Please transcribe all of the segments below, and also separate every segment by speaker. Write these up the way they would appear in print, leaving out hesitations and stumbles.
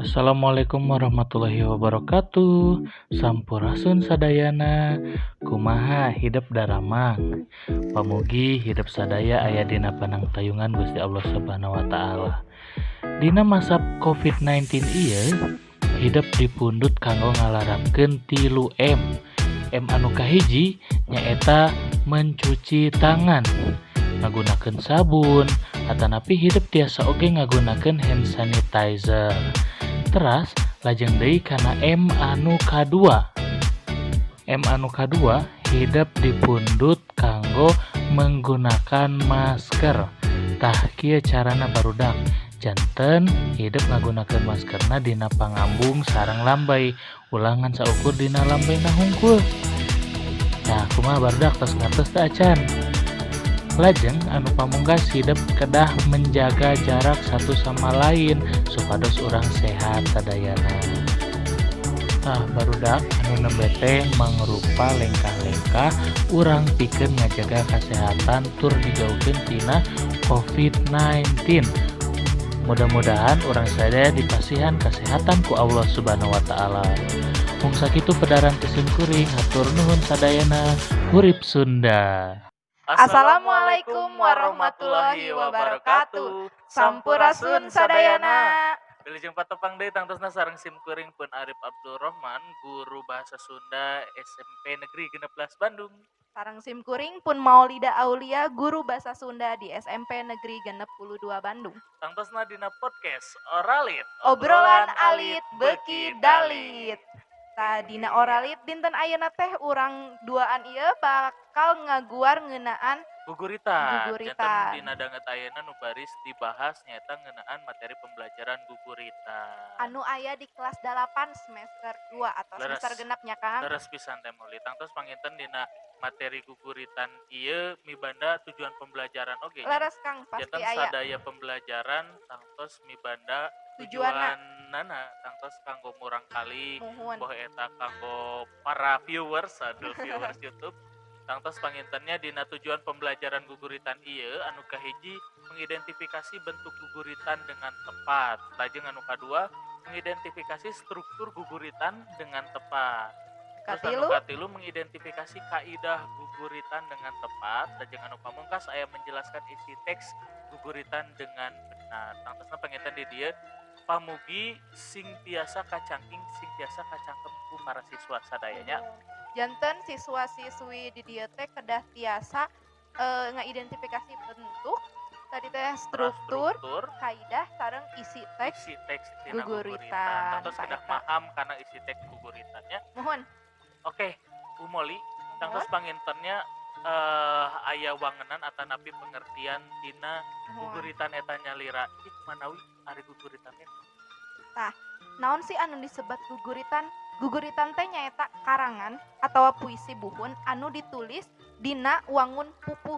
Speaker 1: Assalamualaikum warahmatullahi wabarakatuh. Sampurasun sadayana. Kumaha hidep daramang. Pamugi hidep sadaya aya dina panangtayungan Gusti Allah Subhanahu wa taala. Dina masa COVID-19 ieu hidep dipundhut kanggo ngalarapkeun 3M. M anu kahiji nyaeta mencuci tangan ngagunakeun sabun atanapi hidep tiasa oge ngagunakeun hand sanitizer. Teras lajeng deui kana M anu kadua. M anu kadua hidep dipundhut kanggo menggunakan masker. Tah, kieu carana, barudak. Janten hidep ngagunakeun maskerna dina pangambung sareng lambey, ulah ngan saukur dina lambeyna hungkul. Tah, kumaha, barudak, tos ngartos teu acan? Lajeng anu pamungkas, hidep kedah menjaga jarak satu sama lain supados urang sehat sadayana. Tah, barudak, anu nembe teh mangrupa lengkah-lengkah urang pikeun ngajaga kasehatan tur dijauhkeun tina COVID-19. Mudah-mudahan urang sadaya dipasihan kasehatan ku Allah Subhanahu wa taala. Mung sakitu pedaran ti simkuring, hatur nuhun sadayana. Hurip Sunda.
Speaker 2: Assalamualaikum warahmatullahi wabarakatuh. Sampurasun sadayana.
Speaker 1: Wilujeng patepang deui tangtosna sareng simkuring pun Arif Abdurrahman, guru bahasa Sunda SMP Negeri 16 Bandung.
Speaker 2: Sareng simkuring pun Maulida Aulia, guru bahasa Sunda di SMP Negeri 62 Bandung.
Speaker 1: Tangtosna dina podcast Oralit.
Speaker 2: Obrolan alit beuki dalit. Tah, dina Oralit dinten ayeuna teh urang duaan ieu bakal ngaguar ngeunaan
Speaker 1: guguritan.
Speaker 2: Guguritan.
Speaker 1: Janten dina danget ayeuna nu baris dibahas nyaeta ngeunaan materi pembelajaran guguritan.
Speaker 2: Anu aya di kelas 8 semester 2 atau
Speaker 1: Leres.
Speaker 2: Semester genep nya, Kang.
Speaker 1: Leres pisan, Teh Moli. Tangtos panginten dina materi guguritan ieu mibanda tujuan pembelajaran oge nya.
Speaker 2: Leres, Kang, pasti
Speaker 1: Janten
Speaker 2: aya.
Speaker 1: Sadaya pembelajaran tangtos mibanda
Speaker 2: tujuanna.
Speaker 1: Tujuanana tangtos kanggo murangkalih,
Speaker 2: Muhun.
Speaker 1: Boh eta kanggo para viewers, aduh, viewers YouTube. Tangtos panginten nya dina tujuan pembelajaran guguritan ieu anu kahiji mengidentifikasi bentuk guguritan dengan tepat. Lajeng anu kadua mengidentifikasi struktur guguritan dengan tepat. Terus anu
Speaker 2: Katilu?
Speaker 1: Katilu mengidentifikasi kaidah guguritan dengan tepat. Lajeng anu pamungkas aya menjelaskan isi teks guguritan dengan benar. Tangtosna panginten di dieu pamugi sing tiasa kacangking, sing tiasa kacangkem ku para siswa sadayanya.
Speaker 2: Janten siswa-siswi di dieu teh kedah tiasa ngaidentifikasi bentuk tadi teh, struktur,
Speaker 1: struktur,
Speaker 2: kaidah sareng isi teks
Speaker 1: isi teks tina
Speaker 2: guguritan.
Speaker 1: Guguritan. Tangtos
Speaker 2: Tah,
Speaker 1: kedah
Speaker 2: eta.
Speaker 1: Paham kana isi teks guguritannya.
Speaker 2: Muhun.
Speaker 1: Oke, Bu Moli, tangtos panginten nya aya wangenan atanapi pengertian tina guguritan eta nyalira. Ih, manawi ari guguritan teh?
Speaker 2: Naon sih anu disebat guguritan? Guguritan teh nyaeta karangan atawa puisi buhun anu ditulis dina wangun pupuh.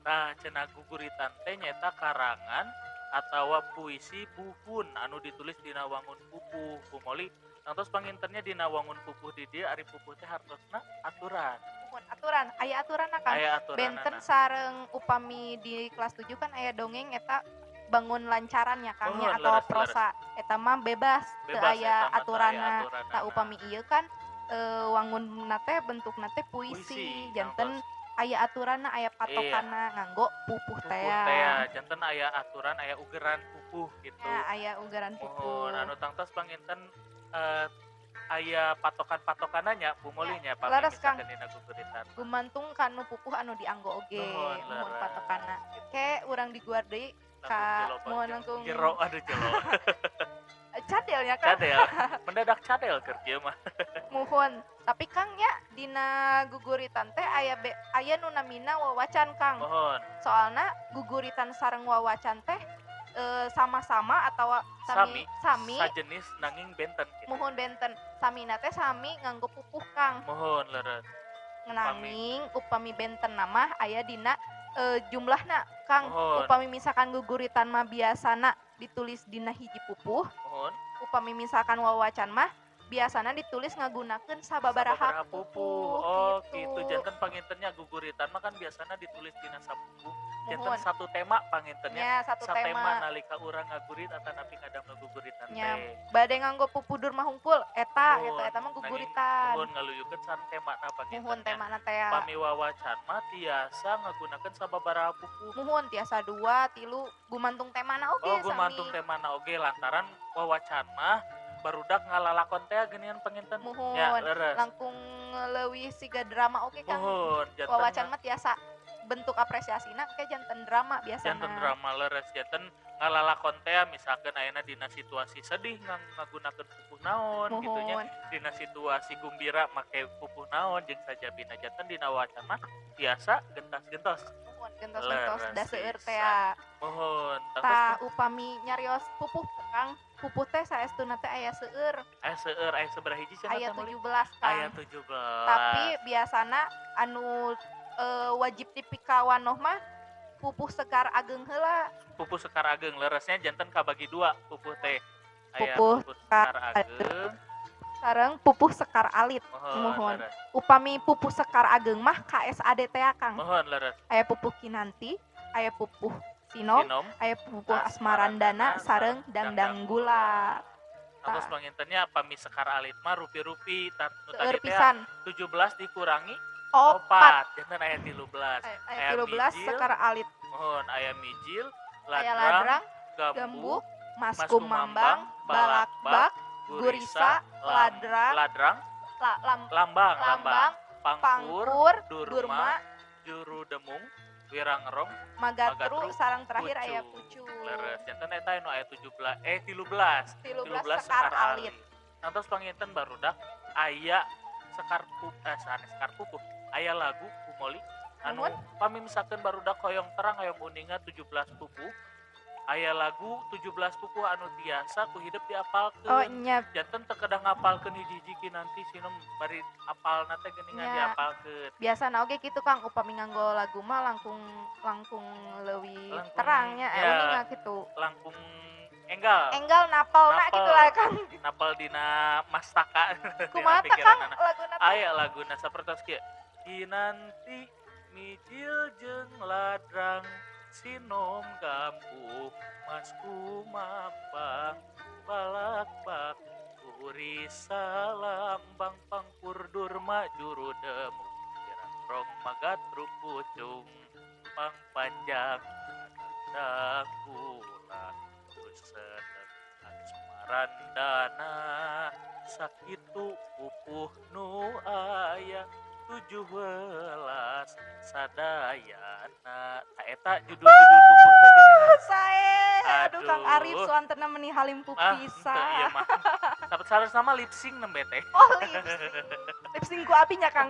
Speaker 1: Nah, cenah guguritan teh nyaeta karangan atawa puisi buhun anu ditulis dina wangun pupuh. Bu Moli, tangtos panginten nya dina wangun pupuh di dieu ari pupuh teh hartosna aturan.
Speaker 2: Muhun, aturan, aya aturanna kan.
Speaker 1: Aya aturanana.
Speaker 2: Benten sareng upami di kelas 7 kan aya dongeng eta bangun lancaran ya, Kang, nya,
Speaker 1: Muhun,
Speaker 2: atau
Speaker 1: leres, leres.
Speaker 2: Prosa eta mah bebas, teu
Speaker 1: Bebas
Speaker 2: aya
Speaker 1: eta mah, teu aya
Speaker 2: aturanna.
Speaker 1: aturanana.
Speaker 2: Tah, upami ieu kan wangunna teh bentukna teh puisi,
Speaker 1: Puisi,
Speaker 2: janten
Speaker 1: tangtos.
Speaker 2: Aya aturanna, aya patokanna nganggo pupuh
Speaker 1: Pupuh
Speaker 2: teh.
Speaker 1: Tea, janten aya aturan, aya ugeran pupuh gitu.
Speaker 2: Ya, aya ugeran pupuh.
Speaker 1: Muhun, anu tangtos panginten aya patokan-patokanana, Bu Moli nya, pami
Speaker 2: Leres, Kang.
Speaker 1: Misalkan dina guguritan.
Speaker 2: Gumantung kanu pupuh anu dianggo oge,
Speaker 1: Nuhun,
Speaker 2: muhun
Speaker 1: leres.
Speaker 2: Patokanna. Ke urang diguar deui
Speaker 1: Langkung
Speaker 2: ka
Speaker 1: jelo,
Speaker 2: muhun langkung
Speaker 1: jero, aduh, jero.
Speaker 2: Cadel ya, Kang.
Speaker 1: Cadel, mendadak cadel keur kieu mah.
Speaker 2: Muhun, tapi Kang nya, dina guguritan teh aya be, aya nu namina wawacan, Kang.
Speaker 1: Muhun.
Speaker 2: Soalna guguritan sareng wawacan teh sama-sama atau sami sami,
Speaker 1: sajenis nanging benten gitu.
Speaker 2: Muhun, benten. Samina teh sami nganggo pupuh, Kang.
Speaker 1: Muhun, leres.
Speaker 2: Nanging upami benten mah aya dina jumlahna, Kang.
Speaker 1: Muhun.
Speaker 2: Upami misalkan guguritan mah biasana ditulis dina hiji pupuh,
Speaker 1: Muhun.
Speaker 2: Upami misalkan wawacan mah Biasana ditulis ngagunakeun sababaraha
Speaker 1: Sababaraha pupuh.
Speaker 2: pupuh
Speaker 1: Oh, gitu.
Speaker 2: gitu.
Speaker 1: Janten pangintennya guguritan mah kan biasana ditulis dina sabuku. Janten
Speaker 2: Muhun.
Speaker 1: satu tema pangintennya.
Speaker 2: Nya satu
Speaker 1: Satema
Speaker 2: tema.
Speaker 1: nalika urang ngagurit atanapi ngadamel guguritan
Speaker 2: Nya
Speaker 1: teh.
Speaker 2: bade nganggo pupuh Durma hungkul eta gitu,
Speaker 1: Muhun.
Speaker 2: eta mah
Speaker 1: Nanging
Speaker 2: guguritan.
Speaker 1: muhun ngaluyukeun satemana
Speaker 2: Muhun
Speaker 1: pangintennya.
Speaker 2: temana teh.
Speaker 1: Pami wawacan mah tiasa ngagunakeun sababaraha pupuh.
Speaker 2: Muhun tiasa 2, 3 gumantung temana oge
Speaker 1: Oh, gumantung
Speaker 2: sami.
Speaker 1: temana oge lantaran wawacan mah barudak ngalalakon teh geuningan panginten. Nya
Speaker 2: Muhun
Speaker 1: leres.
Speaker 2: langkung leuwih siga drama oge Kang.
Speaker 1: Muhun janten
Speaker 2: Wawacan mah tiasa bentuk apresiasina ke janten drama
Speaker 1: janten
Speaker 2: biasana.
Speaker 1: drama leres janten ngalalakon teh misalkan ayeuna dina situasi sedih ngagunakeun pupuh naon gitu nya.
Speaker 2: Muhun.
Speaker 1: Dina situasi gumbira make pupuh naon jeung sajabina janten dina wawacan mah tiasa gentas-gentos.
Speaker 2: Muhun gentos-gentos
Speaker 1: Leres
Speaker 2: da seueur teh.
Speaker 1: pisan. Muhun tangtos
Speaker 2: Tah upami nyarios pupuh Kang, pupuh teh saestuna teh aya seueur.
Speaker 1: Aya seueur, aya sabaraha hiji cenah
Speaker 2: Aya
Speaker 1: teh meuli?
Speaker 2: 17 Kang.
Speaker 1: Aya 17.
Speaker 2: Tapi biasana anu wajib dipikawanoh mah pupuh Sekar Ageng heula.
Speaker 1: Pupuh Sekar Ageng leresnya janten kabagi dua pupuh teh. Aya
Speaker 2: Pupuh
Speaker 1: pupuh
Speaker 2: Sekar
Speaker 1: Sekar Ageng.
Speaker 2: Sareng pupuh Sekar Alit.
Speaker 1: Muhun
Speaker 2: Muhun.
Speaker 1: leres.
Speaker 2: Upami pupuh Sekar Ageng mah KSAD teh Kang.
Speaker 1: Muhun leres.
Speaker 2: Aya pupuh Kinanti, aya pupuh Sinom,
Speaker 1: Sinom,
Speaker 2: aya pupuh Asmarandana
Speaker 1: Asmarandana,
Speaker 2: sareng
Speaker 1: Dangdang
Speaker 2: Dangdang Gula.
Speaker 1: Terus
Speaker 2: Tah.
Speaker 1: pangintennya pami Sekar Alit mah rupi-rupi nu
Speaker 2: Seueur
Speaker 1: tadi teh
Speaker 2: pisan.
Speaker 1: 17 dikurangi
Speaker 2: 4.
Speaker 1: 4, janten aya 13.
Speaker 2: Aya
Speaker 1: Aya
Speaker 2: 13
Speaker 1: mijil,
Speaker 2: Sekar Alit.
Speaker 1: muhun aya mijil,
Speaker 2: Aya
Speaker 1: ladrang,
Speaker 2: ladrang,
Speaker 1: gambuh,
Speaker 2: gambuh,
Speaker 1: mas
Speaker 2: mas kumambang,
Speaker 1: kumambang, balakbak,
Speaker 2: balakbak,
Speaker 1: gurisa,
Speaker 2: gurisa, ladrang,
Speaker 1: ladrang,
Speaker 2: la, lam,
Speaker 1: lambang, lambang,
Speaker 2: lambang,
Speaker 1: pangkur,
Speaker 2: pangkur,
Speaker 1: durma,
Speaker 2: durma,
Speaker 1: juru demung, wirangrong,
Speaker 2: magatru,
Speaker 1: magatru,
Speaker 2: sareng terakhir aya
Speaker 1: pucu.
Speaker 2: pucu.
Speaker 1: Leres, janten eta anu aya 17 13.
Speaker 2: 13
Speaker 1: 13
Speaker 2: Sekar
Speaker 1: Sekar
Speaker 2: Alit.
Speaker 1: Alit. Nantos panginten barudak aya Sekar sanes Sekar Pupuh, aya lagu Pumoli anu
Speaker 2: Muhun.
Speaker 1: pami misalkeun barudak hoyong terang hoyong uninga 17 pupuh. Aya lagu 17 pupuh anu tiasa ku hidep diapalkeun.
Speaker 2: Oh nya.
Speaker 1: Janten teu kedah ngapalkeun hiji-hiji Kinanti sinom bari apalna teh geuningan
Speaker 2: Nya.
Speaker 1: diapalkeun.
Speaker 2: Biasana oge kitu Kang, upami nganggo lagu mah langkung langkung leuwih
Speaker 1: Langkung
Speaker 2: terang nya,
Speaker 1: ya,
Speaker 2: uninga kitu.
Speaker 1: Langkung enggal.
Speaker 2: Enggal napalna
Speaker 1: Napal.
Speaker 2: kitu lah Kang.
Speaker 1: Napal dina mastaka dina
Speaker 2: Kumaha tah Kang
Speaker 1: pikiranana.
Speaker 2: laguna teh?
Speaker 1: Aya laguna sapertos kieu. Kinanti mijil jeung ladrang sinom gambuh mas kumambang balakbak gurisa lambang pangkur durma juru demung wirangrong magatru pucung pang panjang dangdang gula seneng asmarandana sakitu pupuh nu aya 17 sadayana. Tah eta judul-judul pupuh teh geuningan.
Speaker 2: Sae. Aduh Kang Arif
Speaker 1: Aduh.
Speaker 2: suantena meni halimpu
Speaker 1: Ah, henteu
Speaker 2: pisan.
Speaker 1: ieu mah. Sapertos harusna mah lip sync nembe teh.
Speaker 2: Oh lip sync. Lip sync ku abi nya Kang.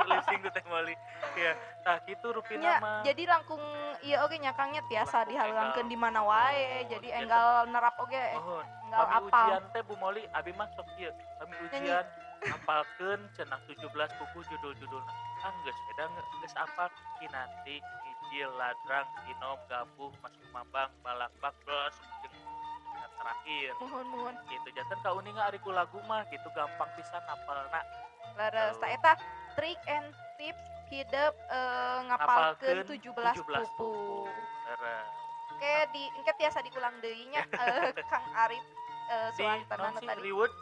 Speaker 1: Lip sync ku teh meuli. Iya, tah kitu rupina
Speaker 2: Nya,
Speaker 1: mah.
Speaker 2: jadi langkung ieu oge nya Kang nya tiasa
Speaker 1: Langkung
Speaker 2: dihalangkeun
Speaker 1: enggal.
Speaker 2: di mana wae.
Speaker 1: Muhun,
Speaker 2: Jadi
Speaker 1: janten
Speaker 2: enggal nerap oge,
Speaker 1: muhun.
Speaker 2: enggal
Speaker 1: Pami
Speaker 2: apal.
Speaker 1: ujian teh Bu Moli abi mah sok kieu. Pami
Speaker 2: Nyanyi.
Speaker 1: ujian ngapalkeun cenah 17 pupuh judul-judulna. Ah geus beda geus apal Kinanti, Mijil, Ladrang, Sinom, Gambuh, Mas Kumambang, Balakbak, terus jeung terakhir.
Speaker 2: Muhun muhun.
Speaker 1: Gitu janten kauninga ari ku lagu mah gitu gampang pisan napalna.
Speaker 2: Leres, tah
Speaker 1: Tuh.
Speaker 2: eta trik and tips hidep ngapalkeun
Speaker 1: Ngapalkeun
Speaker 2: 17
Speaker 1: 17
Speaker 2: pupuh.
Speaker 1: pupuh. Leres.
Speaker 2: Oke, di engke tiasa diulang deui nya Kang Arif
Speaker 1: Di
Speaker 2: suantena
Speaker 1: naon
Speaker 2: nu
Speaker 1: sih
Speaker 2: tadi.
Speaker 1: reward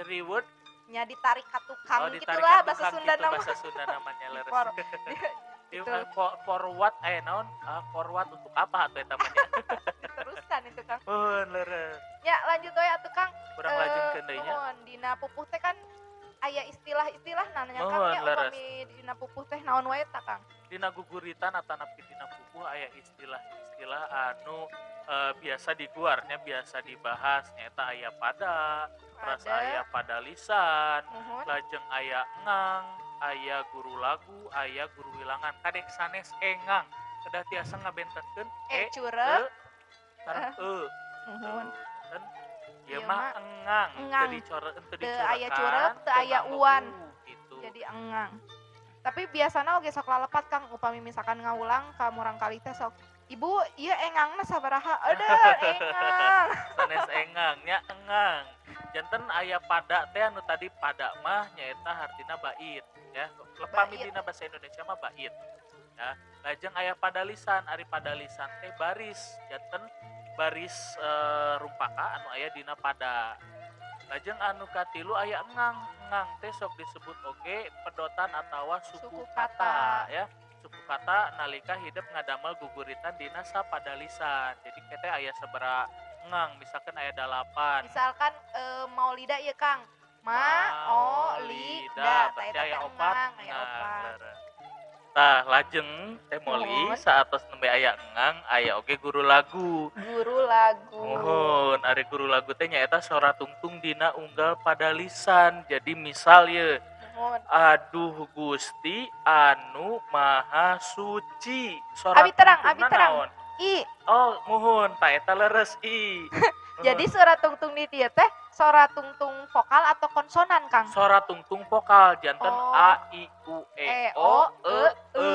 Speaker 1: reward
Speaker 2: Nya ditarik ka tukang
Speaker 1: oh ditarik
Speaker 2: gitulah
Speaker 1: ka
Speaker 2: bahasa
Speaker 1: tukang
Speaker 2: Sunda
Speaker 1: gitu
Speaker 2: nama.
Speaker 1: bahasa Sunda namanya
Speaker 2: Di
Speaker 1: leres.
Speaker 2: for
Speaker 1: Di
Speaker 2: gitu.
Speaker 1: forward naon forward untuk apa atuh eta mah nya.
Speaker 2: Diteruskan itu Kang.
Speaker 1: Muhun leres.
Speaker 2: Ya lanjut we atuh Kang.
Speaker 1: Kurang lajengkeun deui nya.
Speaker 2: Nuhun dina pupuh teh kan aya istilah-istilah nanya Kang
Speaker 1: Muhun
Speaker 2: nya
Speaker 1: leres.
Speaker 2: upami dina pupuh teh naon wae ta Kang?
Speaker 1: Dina guguritan atanapi dina pupuh aya istilah-istilah anu biasa diguarnya biasa dibahas nyaeta aya pada, terus
Speaker 2: Pada.
Speaker 1: aya pada lisan,
Speaker 2: Muhun.
Speaker 1: lajeng aya engang, aya guru lagu, aya guru wilangan. Kadek sanes engang, kedah tiasa ngabentenkeun
Speaker 2: E
Speaker 1: e
Speaker 2: curek.
Speaker 1: e sareng e.
Speaker 2: Muhun.
Speaker 1: Dan ieu
Speaker 2: Ieu
Speaker 1: mah
Speaker 2: mah
Speaker 1: engang, teu
Speaker 2: engang.
Speaker 1: dicore teu
Speaker 2: Teu aya
Speaker 1: dicorekan,
Speaker 2: curek, teu
Speaker 1: teu
Speaker 2: aya
Speaker 1: nganggo
Speaker 2: uan.
Speaker 1: u gitu.
Speaker 2: Jadi engang. Tapi biasana oge sok lalepat Kang upami misalkan ngawulang ka murangkalih teh sok Ibu, ieu engangna sabaraha? Aduh, engang.
Speaker 1: Sanes engang nya engang. Janten aya pada teh anu tadi pada mah nyaeta hartina bait ya. Lepami
Speaker 2: Bait.
Speaker 1: Dina bahasa Indonesia mah bait. Ya, lajeng aya padalisan, ari padalisan teh baris. Janten baris rumpaka anu aya dina pada. Lajeng anu katilu aya engang. Engang teh sok disebut oge pedotan atawa suku,
Speaker 2: Suku
Speaker 1: kata.
Speaker 2: kata.
Speaker 1: Ya. Suku kata nalika hidep ngadamel guguritan dina sapadalisan. Jadi kete aya sabaraha engang, misalkan aya 8.
Speaker 2: Misalkan maulida ieu Kang. Ma o li da, tah
Speaker 1: Berarti
Speaker 2: eta
Speaker 1: aya
Speaker 2: teh
Speaker 1: 4
Speaker 2: engang, aya
Speaker 1: engang,
Speaker 2: 4.
Speaker 1: leres. Tah lajeng Teh Moli
Speaker 2: Muhun.
Speaker 1: saatos nembe aya engang aya oge guru lagu.
Speaker 2: Guru lagu.
Speaker 1: Muhun, ari guru lagu teh nyaeta sora tungtung dina unggal padalisan. Jadi misal ye,
Speaker 2: Muhun.
Speaker 1: aduh Gusti anu maha suci. Sora
Speaker 2: Abi terang, abi
Speaker 1: tungtungna
Speaker 2: terang.
Speaker 1: naon?
Speaker 2: I.
Speaker 1: Oh, muhun, tah eta leres i.
Speaker 2: Jadi sora tungtung di dieu teh sora tungtung vokal atau konsonan, Kang?
Speaker 1: Sora tungtung vokal janten
Speaker 2: Oh.
Speaker 1: A I U E
Speaker 2: E,
Speaker 1: O
Speaker 2: O,
Speaker 1: E
Speaker 2: E,
Speaker 1: E.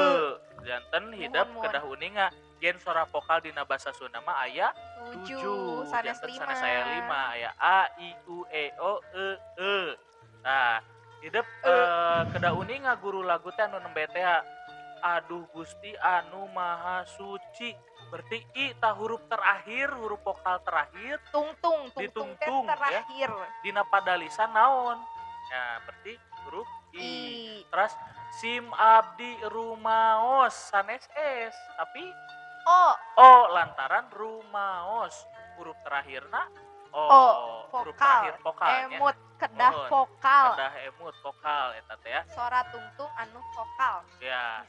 Speaker 1: Janten hidep
Speaker 2: Muhun, muhun.
Speaker 1: kedah uninga. Yen sora vokal dina basa Sunda mah aya
Speaker 2: 7,
Speaker 1: 7,
Speaker 2: sanes
Speaker 1: janten
Speaker 2: 5.
Speaker 1: sanes aya 5, aya A I U E O E E. Nah, hidep
Speaker 2: E.
Speaker 1: kedah uninga guru lagu teh anu nembe teh aduh Gusti anu maha suci. Berarti i tah huruf terakhir, huruf vokal terakhir
Speaker 2: Tungtung, tungtung teh
Speaker 1: ditungtung ya.
Speaker 2: terakhir.
Speaker 1: Dina padalisan naon? Ya, berarti huruf i.
Speaker 2: I.
Speaker 1: Terus sim abdi rumaos sanes s, tapi
Speaker 2: O.
Speaker 1: o lantaran rumaos huruf terakhirna o,
Speaker 2: O,
Speaker 1: huruf
Speaker 2: vokal.
Speaker 1: terakhir vokalnya.
Speaker 2: Emut kedah
Speaker 1: Muhun.
Speaker 2: vokal.
Speaker 1: Kedah emut vokal eta teh ya.
Speaker 2: Sora tungtung anu vokal.
Speaker 1: Ya.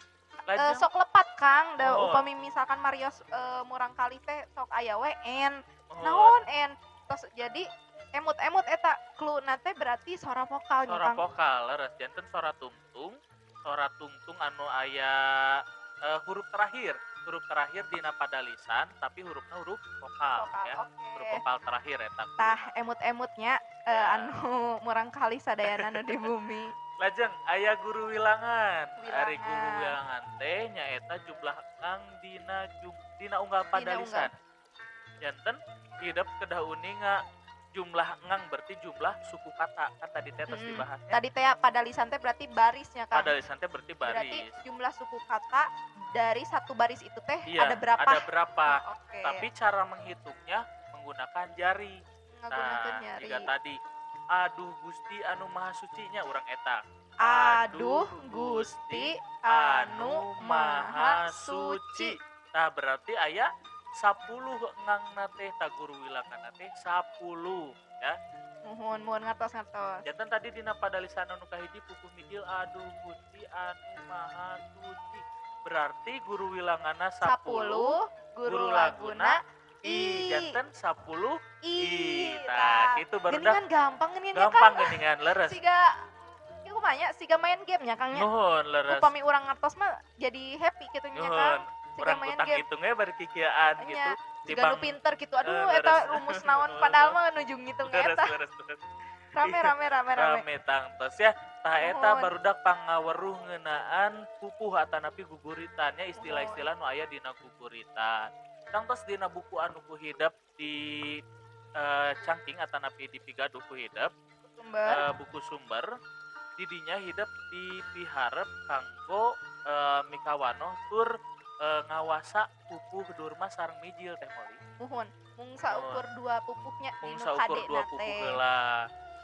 Speaker 1: Lajeng
Speaker 2: Sok lepat Kang, da
Speaker 1: Muhun.
Speaker 2: upami misalkan Marios murang kali teh sok aya we n.
Speaker 1: Muhun.
Speaker 2: Naon n? Tos jadi emut-emut eta clue teh berarti sora vokalnya
Speaker 1: Sora
Speaker 2: Kang.
Speaker 1: vokal leres janten sora tungtung anu aya huruf terakhir, huruf terakhir dina padalisan tapi hurufna huruf vokal,
Speaker 2: Vokal,
Speaker 1: ya.
Speaker 2: oke.
Speaker 1: Huruf vokal terakhir eta.
Speaker 2: Tah emut-emutnya
Speaker 1: Ya.
Speaker 2: anu murang kali sadayana nu di bumi.
Speaker 1: Lajeng aya guru wilangan. Ari guru
Speaker 2: Wilangan.
Speaker 1: wilangan teh nyaeta jumlah kang dina unggal
Speaker 2: Dina
Speaker 1: padalisan. Janten hidep kedah uninga jumlah engang berarti jumlah suku kata kan tadi teh tos dibahasnya.
Speaker 2: Tadi teh padalisan teh berarti barisnya Kang.
Speaker 1: Padalisan teh berarti
Speaker 2: Berarti
Speaker 1: baris.
Speaker 2: jumlah suku kata dari satu baris itu teh
Speaker 1: Iya,
Speaker 2: ada berapa?
Speaker 1: Ada berapa?
Speaker 2: Oh, oke.
Speaker 1: Tapi cara menghitungnya menggunakan jari.
Speaker 2: Ngagunakeun
Speaker 1: Nah,
Speaker 2: jari.
Speaker 1: jika tadi aduh Gusti anu maha sucinya urang eta.
Speaker 2: Aduh Gusti anu maha suci.
Speaker 1: Nah, berarti aya 10 engangna teh ta guru wilanganna teh 10 ya.
Speaker 2: Muhun muhun ngartos-ngartos.
Speaker 1: Janten tadi dina padalisan anu kahiji pupuh mijil aduh Gusti anu maha suci. Berarti guru wilanganna 10,
Speaker 2: 10, guru laguna
Speaker 1: i
Speaker 2: i.
Speaker 1: janten 10
Speaker 2: i.
Speaker 1: i.
Speaker 2: Tah,
Speaker 1: Tah, kitu barudak
Speaker 2: geuningan gampang geuningan ya,
Speaker 1: gampang
Speaker 2: Kang.
Speaker 1: geuningan leres.
Speaker 2: Siga ieu kumaha nya siga main game nya Kang nya.
Speaker 1: Nuhun leres.
Speaker 2: Upami urang ngartos mah jadi happy kitu nya
Speaker 1: Nuhun.
Speaker 2: Kang. Siga
Speaker 1: Urang
Speaker 2: main
Speaker 1: utang
Speaker 2: game.
Speaker 1: hitungnya bari kikieuan
Speaker 2: Nya,
Speaker 1: gitu.
Speaker 2: siga nu
Speaker 1: Tibang
Speaker 2: pinter gitu. Aduh
Speaker 1: leres.
Speaker 2: eta rumus naon padahal mah nuju ngitung
Speaker 1: Leres
Speaker 2: eta.
Speaker 1: leres leres.
Speaker 2: Rame rame rame rame.
Speaker 1: Rame tangtos ya. Tah eta
Speaker 2: Nuhun.
Speaker 1: barudak pangaweruh ngeunaan pupuh atanapi guguritan nya istilah-istilah nu aya dina guguritan. Tangtos dina buku anu ku hidep di cangking atanapi dipigaduh ku hidep
Speaker 2: Sumber.
Speaker 1: Buku sumber didinya hidep dipiharep kanggo mikawanoh tur ngawasa pupuh durma sareng mijil Teh Moli.
Speaker 2: Muhun, mung saukur 2 pupuhnya
Speaker 1: Mung
Speaker 2: dinu
Speaker 1: saukur
Speaker 2: kadena
Speaker 1: 2 pupuh
Speaker 2: teh.
Speaker 1: heula.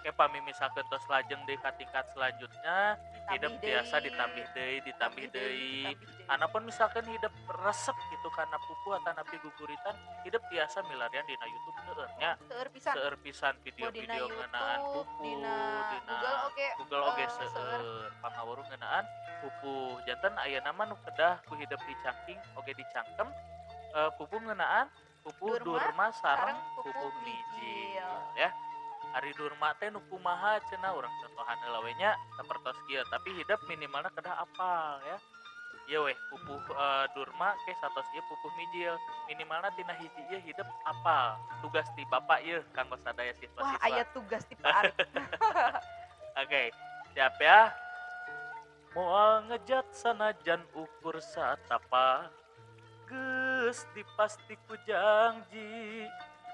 Speaker 1: Ke pami misalkeun tos lajeng deui ka tingkat selanjutnya, hidep
Speaker 2: Ditambih
Speaker 1: biasa
Speaker 2: deui.
Speaker 1: ditambih deui, ditambih
Speaker 2: Ditambih deui,
Speaker 1: deui.
Speaker 2: ditambih deui.
Speaker 1: Anapun misalkan hidep resep gitu karena pupuh atanapi guguritan, hidep biasa milarian dina YouTube seueur nya.
Speaker 2: Seueur pisan.
Speaker 1: Seueur pisan
Speaker 2: Bo dina
Speaker 1: video-video ngeunaan
Speaker 2: YouTube,
Speaker 1: pupuh,
Speaker 2: dina
Speaker 1: dina
Speaker 2: Google oge,
Speaker 1: Google oge
Speaker 2: seueur.
Speaker 1: seueur pangaweruh ngeunaan pupuh. Janten ayeuna mah nu kedah ku hidep dicangking oge dicangkem pupuh ngeunaan pupuh
Speaker 2: Durma
Speaker 1: durma sareng
Speaker 2: sareng pupuh
Speaker 1: pupuh mijil
Speaker 2: mijil.
Speaker 1: ya. Ari durma teh nu kumaha cenah urang contohan heula we nya sapertos kieu tapi hidep minimalna kedah apal ya. Ieu weh pupuh durma ke satos ieu pupuh mijil minimalna tina hiji ieu hidep apal. Tugas ti bapak ieu kanggo sadaya
Speaker 2: Wah,
Speaker 1: siswa-siswa.
Speaker 2: aya tugas ti Pak Arif.
Speaker 1: Oke, siap ya. Moal ngejat sanajan ukur satapa geus dipasti ku janji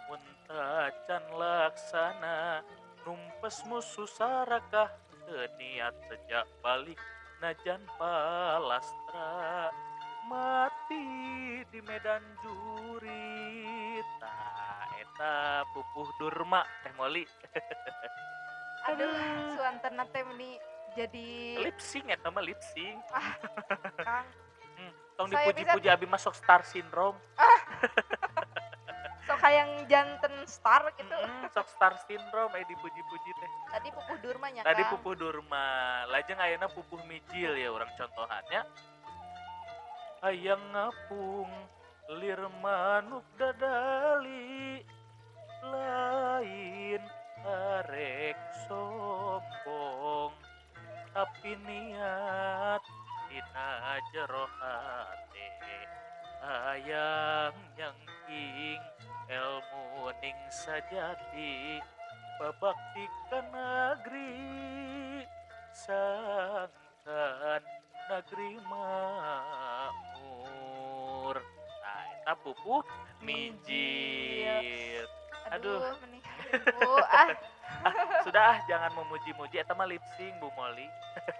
Speaker 1: mun tacan laksana Apes musuh sarakah niat sejak balik najan palastra mati di medan jurit. Tah eta pupuh Durma Teh Moli.
Speaker 2: Aduh, suantenna teh meni jadi
Speaker 1: lip sync eta mah lip sync.
Speaker 2: Ah, Kang.
Speaker 1: Tong dipuji-puji abi masuk star syndrome.
Speaker 2: Sok hayang janten star gitu.
Speaker 1: Sok star syndrome dipuji-puji teh.
Speaker 2: Tadi pupuh Durma nya.
Speaker 1: Tadi pupuh Durma. Lajeng ayeuna pupuh mijil ya urang contohannya. Hayang ngapung lir manuk dadali lain arek sombong tapi niat dina jero hate hayang nyangking elmu ning sajati babakti ka nagri sangkan nagri makmur. Nah, eta pupuh mijil. Aduh,
Speaker 2: Bu, ah.
Speaker 1: Sudah ah, jangan memuji-muji eta mah lip sync Bu Moli.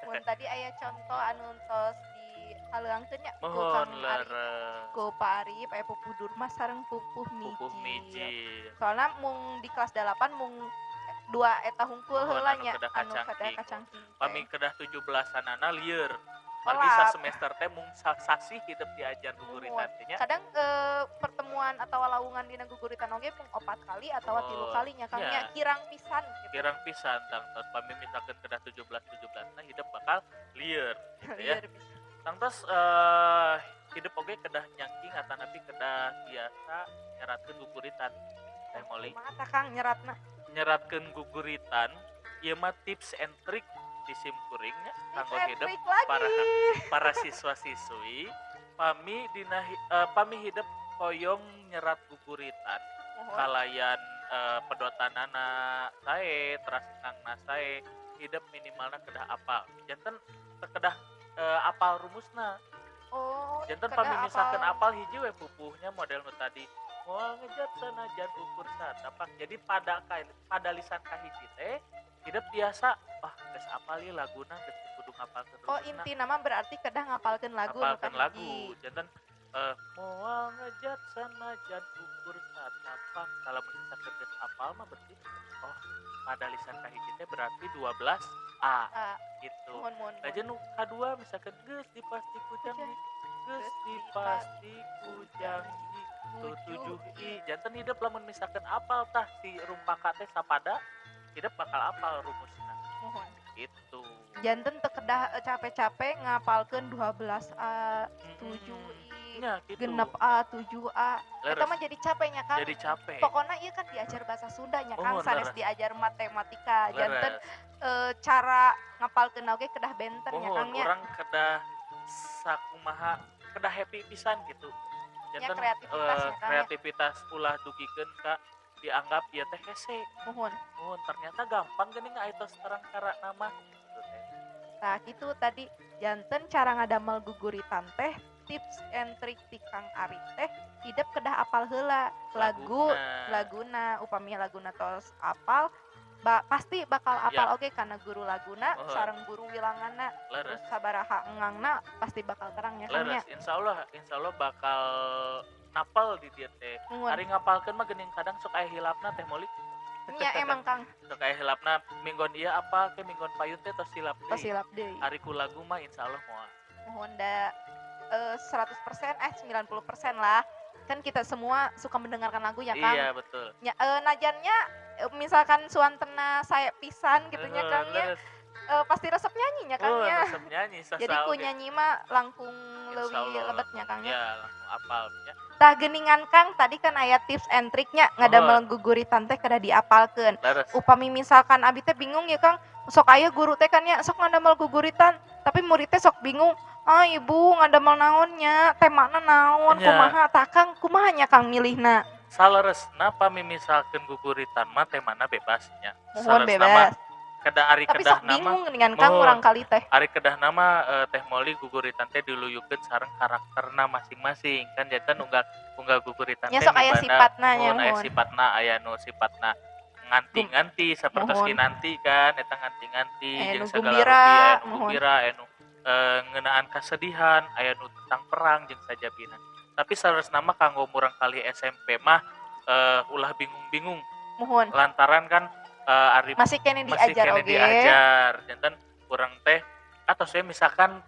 Speaker 2: Mun tadi aya contoh anu tos di haleuangkeun nya ku Kang Arif. Ku Pak Arif aya pupuh Durma sareng pupuh mijil.
Speaker 1: Pupuh mijil.
Speaker 2: Soalna mung di kelas 8 mung dua eta hungkul heula nya anu kedah kacangking.
Speaker 1: Pami kedah 17-anana lieur. Margi sasemester teh mung sasih hidup diajar guguritan teh nya.
Speaker 2: Kadang pertemuan atau lawungan dina guguritan oge mung 4 kali atau 3 kali nya Kang nya, kirang pisan gitu.
Speaker 1: Kirang pisan tangtos pami misalkan kedah 17 nah hidup bakal lieur gitu ya. Tangtos hidup oge kedah nyangking atanapi kedah biasa nyeratkeun guguritan. Teh Moli.
Speaker 2: Kumaha Kang nyeratna?
Speaker 1: Nyeratkeun guguritan ieu mah tips and trick di sim kuringnya kanggo hidup para siswa-siswi pami dina pami hidup hoyong nyerat guguritan kalayan pedotanana sae teras ngangna sae hidup minimalna kedah apal janten kedah apal rumusna.
Speaker 2: Oh,
Speaker 1: janten pami misalkan apal hiji we pupuhnya model nu tadi moal ngejat sanajan ukur satapak. Jadi pada lisan kahiji teh hidup biasa wah geus apal ieu laguna geus kudu ngapalkeun
Speaker 2: rumusna. Oh, intina mah berarti kedah ngapalkeun lagu
Speaker 1: ngapalkeun lagu. Janten moal ngejat sanajan ukur satapak. Kalau misalkan geus apal mah berarti oh pada lisan kahiji teh berarti 12 A gitu. Lajeng nu kadua misalkan geus dipasti ku janji, geus dipasti ku janji 7 I. Janten hidup lamun misalkan apal tah si rumpaka teh sapada hidup bakal apal rumusna.
Speaker 2: Mohon.
Speaker 1: Gitu.
Speaker 2: Janten teu kedah capek-capek ngapalkeun 12 A, 7 I,
Speaker 1: ya, gitu.
Speaker 2: Genep A, 7 A. Eta mah jadi capeknya Kang.
Speaker 1: Jadi capek.
Speaker 2: Pokoknya ieu kan diajar bahasa Sunda nya Kang, sanes diajar matematika.
Speaker 1: Leres.
Speaker 2: Janten cara ngapalkeun oge kedah benten nya Kang nya.
Speaker 1: Urang kedah sakumaha kedah happy pisan gitu. Janten
Speaker 2: ya, kreativitas, ya,
Speaker 1: kreativitas ulah dugikeun ka dianggap ieu teh hese.
Speaker 2: Mohon.
Speaker 1: Mohon ternyata gampang geuning aya tos terang cara nama gitu teh.
Speaker 2: Tah kitu tadi janten cara ngadamel guguritan teh tips and trick ti Kang Arif teh hidup kedah apal heula lagu laguna upami laguna tos apal pasti bakal apal oge karena guru laguna sareng guru wilanganna terus sabaraha engangna pasti bakal terang nya Kang nya.
Speaker 1: Insyaallah bakal napal di dieu teh. Ari ngapalkeun mah geuning kadang sok aya hilapna Teh Moli.
Speaker 2: Nya emang Kang.
Speaker 1: Sok aya hilapna minggon ieu apa ke minggon payun teh tos hilap deui.
Speaker 2: Tos hilap deui.
Speaker 1: Ari ku lagu mah insyaallah moal.
Speaker 2: Mohon da 100% 90% lah. Kan kita semua suka mendengarkan lagu ya Kang.
Speaker 1: Iya betul.
Speaker 2: Ya, najannya misalkan suantena saya pisan gitu nya Kang nya. Pasti resep nyanyinya Kang nya.
Speaker 1: Resep nyanyi.
Speaker 2: Jadi ku nyanyi mah langkung leuwih lebetnya Kang nya.
Speaker 1: Iya, langsung apal nya.
Speaker 2: Tah geuningan Kang tadi kan aya tips and triknya ngadamel guguritan teh kedah diapalkeun. Upami misalkan abi teh bingung ya Kang, sok aya guru teh kan nya sok ngadamel guguritan, tapi murid teh sok bingung. Ah ibu ngadamel naonnya, temana naon, kumaha tah Kang, kumaha nya Kang milihna?
Speaker 1: Saleresna pami misalkeun guguritan mah temana bebas nya.
Speaker 2: Mohon bebas.
Speaker 1: Kedah ari
Speaker 2: tapi
Speaker 1: kedah
Speaker 2: sok
Speaker 1: nama
Speaker 2: bingung dengan Kang urang kali teh.
Speaker 1: Ari kedah nama Teh Moli guguritan teh diluyukeun sareng karakterna masing-masing kan janten unggal guguritan
Speaker 2: teh
Speaker 1: sok
Speaker 2: aya sifatna nya
Speaker 1: aya sifatna aya nu sifatna Nganti-nganti sapertos
Speaker 2: Muhun.
Speaker 1: Kinanti kan eta nganti-nganti
Speaker 2: Aya
Speaker 1: jeung
Speaker 2: nu
Speaker 1: sagala
Speaker 2: gumbira,
Speaker 1: rupi aya nu
Speaker 2: muhun.
Speaker 1: Gumbira, aya nu ngeunaan kasedihan, aya nu tentang perang jeung sajabina. Tapi saleresna mah kanggo murangkalih SMP mah ulah bingung-bingung
Speaker 2: Muhun.
Speaker 1: Lantaran kan ari
Speaker 2: Masih keneh
Speaker 1: masih
Speaker 2: diajar
Speaker 1: keneh
Speaker 2: oge.
Speaker 1: Diajar janten urang teh atau saya misalkan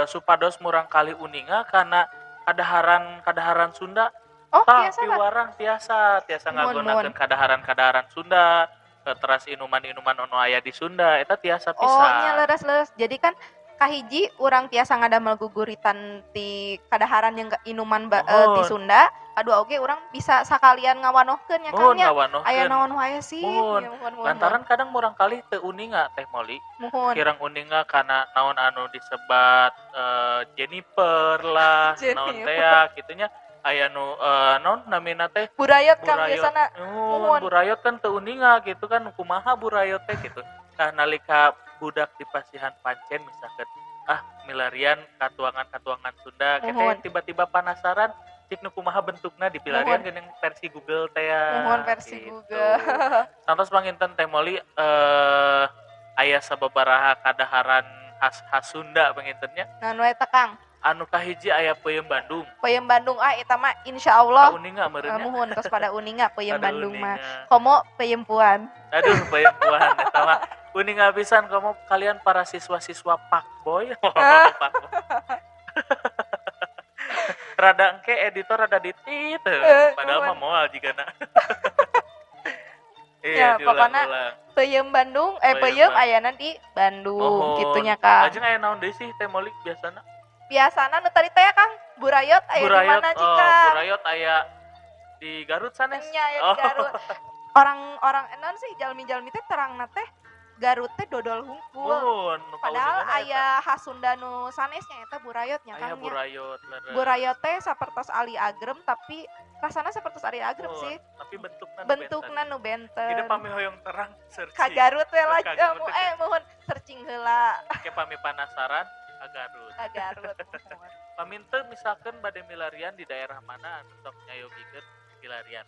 Speaker 1: supados murangkalih uninga kana kadaharan kadaharan Sunda.
Speaker 2: Oh,
Speaker 1: Tah
Speaker 2: biasa lah.
Speaker 1: piwarang tiasa tiasa
Speaker 2: Muhun, muhun.
Speaker 1: ngagunakeun kadaharan-kadaharan Sunda, teras inuman-inuman anu aya di Sunda eta tiasa
Speaker 2: Oh, nya
Speaker 1: pisan.
Speaker 2: leres-leres. Jadi kan kahiji urang tiasa ngadamel guguritan ti kadaharan yang inuman ti
Speaker 1: Muhun.
Speaker 2: Sunda, kadua oge urang bisa sakalian ngawanohkeun nya Kang
Speaker 1: Muhun
Speaker 2: nya. Aya
Speaker 1: ngawanohkeun.
Speaker 2: naon wae sih.
Speaker 1: Muhun.
Speaker 2: Ya, muhun, muhun,
Speaker 1: Lantaran kadang murangkalih teu uninga Teh Moli.
Speaker 2: muhun.
Speaker 1: Kirang uninga kana naon anu disebat Jennifer lah, naon
Speaker 2: Jennifer.
Speaker 1: tea kitu nya. Aya nu naon namina teh
Speaker 2: Burayot Kang
Speaker 1: burayot.
Speaker 2: biasana.
Speaker 1: Muhun,
Speaker 2: Muhun.
Speaker 1: burayot kan teu uninga gitu kan kumaha burayot teh gitu. Tah nalika budak di pasihan pancen misalkan ah milarian katuangan-katuangan Sunda kita
Speaker 2: Muhun.
Speaker 1: tiba-tiba penasaran cik nu kumaha bentukna di pilarian
Speaker 2: Muhun.
Speaker 1: geuning versi Google teh ya,
Speaker 2: Muhun versi
Speaker 1: gitu.
Speaker 2: Google.
Speaker 1: Santos panginten Teh Moli aya sababaraha kadaharan khas khas Sunda panginten nya.
Speaker 2: Naon wae teh Kang?
Speaker 1: Anu kahiji aya peuyeum Bandung.
Speaker 2: Peuyeum Bandung ah eta mah insyaallah.
Speaker 1: Kauninga meureun nya.
Speaker 2: Muhun tos pada uninga peuyeum
Speaker 1: Pada
Speaker 2: Bandung mah.
Speaker 1: uninga.
Speaker 2: Komo peuyeum puan.
Speaker 1: Aduh, peuyeum puan eta mah. Uninga pisan komo kalian para siswa-siswa pakboy. Pakboy. Rada engke editor rada ditit. Padahal mah
Speaker 2: Muhun.
Speaker 1: moal jigana.
Speaker 2: Ya,
Speaker 1: Iya,
Speaker 2: pokokna
Speaker 1: diulang-ulang.
Speaker 2: Peuyeum Bandung,
Speaker 1: Peuyeum
Speaker 2: peuyeum
Speaker 1: Bandung.
Speaker 2: ayana di Bandung
Speaker 1: Muhun.
Speaker 2: gitunya Kang.
Speaker 1: Lajeng aya naon deui sih Teh Moli biasana?
Speaker 2: Biasana nu tadi teh ya, Kang, burayot aya di
Speaker 1: Burayot,
Speaker 2: mana
Speaker 1: oh,
Speaker 2: Kang?
Speaker 1: burayot aya di Garut sanes.
Speaker 2: Nya aya di
Speaker 1: Oh.
Speaker 2: Garut. Orang-orang naon sih jalmi-jalmi teh terangna teh Garut teh dodol hungkul.
Speaker 1: Muhun, nu
Speaker 2: Padahal
Speaker 1: kauningana eta.
Speaker 2: aya khas Sunda nu sanesnya eta burayot nya
Speaker 1: Aya
Speaker 2: Kang nya.
Speaker 1: burayot leres.
Speaker 2: Burayot teh sapertos ali agrem tapi rasana sapertos ali agrem
Speaker 1: Muhun,
Speaker 2: sih.
Speaker 1: tapi bentukna nu
Speaker 2: Bentukna
Speaker 1: benten.
Speaker 2: nu benten.
Speaker 1: Jadi pami hoyong terang searching.
Speaker 2: Ka Garut we lah
Speaker 1: Ka Garut.
Speaker 2: muhun searching heula
Speaker 1: Ke pami penasaran ka Garut.
Speaker 2: ka Garut. Muhun.
Speaker 1: Paminte misalkan bade milarian di daerah mana anu sok nyayogikeun milarian.